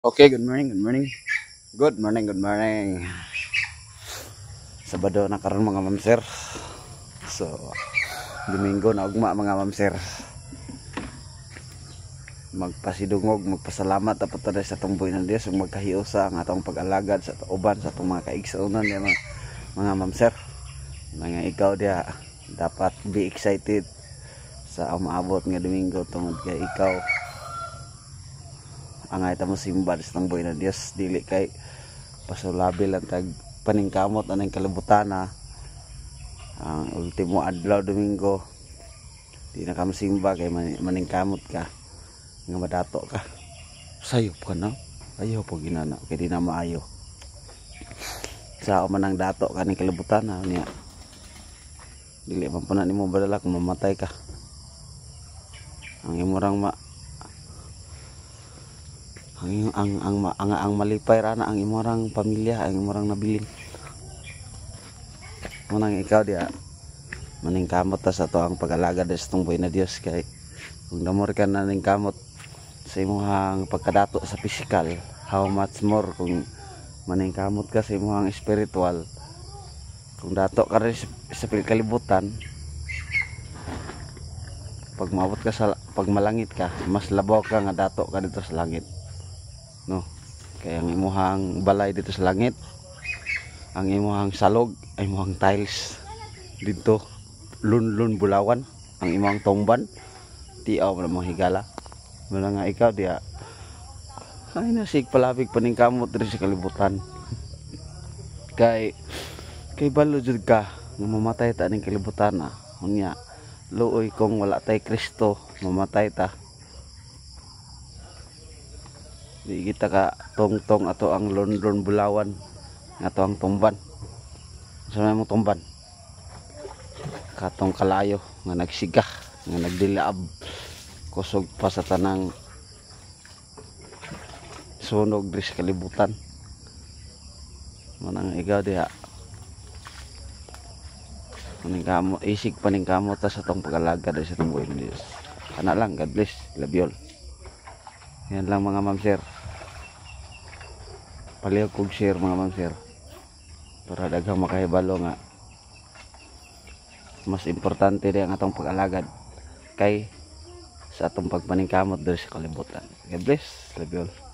Okay, good morning, good morning. Good morning, good morning. Sabado na karon, mga mamsir. So, Domingo na ugma, mga mamsir. Magpasidungog, magpasalamat dapat tayo sa atong buhi ng Dios ug magkahiusa ang atong pag-alagad sa uban sa atong mga kaigsuonan diya, mga mamsir. Mga ikaw diya dapat be excited sa umaabot nga Domingo tungod kay ikaw angay ta mo simba sa atong buhi ng Dios, dili kay pasulabi lang tag paningkamot anang kalibutan na ang ultimo adlaw Domingo di na ka mosimba kay maningkamot ka nga madato ka. Sayop ka na, ayaw po ginana kay di na maayo sa man ang dato ka ning kalibutan na niya. Dili man po na nimo badala kung mamatay ka. Ang imurang ma ang ang ang, ang, ang malipay ra na ang imurang pamilya, ang imurang nabilin. Munang ikaw diya maningkamot ta sa to ang pag-alagad sa itong buhi na Dios, kay kung damor ka na ningkamot sa imuhang pagkadato sa physical, how much more kung maningkamot ka sa imuhang spiritual? Kung dato ka rin sa kalibutan, pag maabot ka sa pag malangit ka, mas labaw ka nga dato ka dito sa langit, no? Kaya ang imuhang balay dito sa langit, ang imuhang salog ay imuhang tiles dito lunlun bulawan, ang imuhang tumban tiaw man mga higala. Muna nga ikaw diya ay nasig palabig paningkamot diri sa kalibutan kay kay balo jud ka nga mamatay ta ning kalibutan na. Unya luoy kung wala tay Kristo, mamatay ta, di kita ka tongtong ato ang London bulawan ato ang tumban. Sa may mong tumban katong kalayo nga nagsiga nga nagdilaab kusog pa sa tanang sunog diri sa kalibutan. Manang ikaw diha paningkamot, isig paningkamot ta sa atong pag-alagad sa atong buhi ng Dios. Ana lang, God bless, love you all. Yan lang, mga ma'am sir. Palihog kog share, mga ma'am sir, para daghang makahibalo nga mas importante din ang atong pag-alagad kay sa atong pagpaningkamot diri sa kalibutan. God bless, love you all.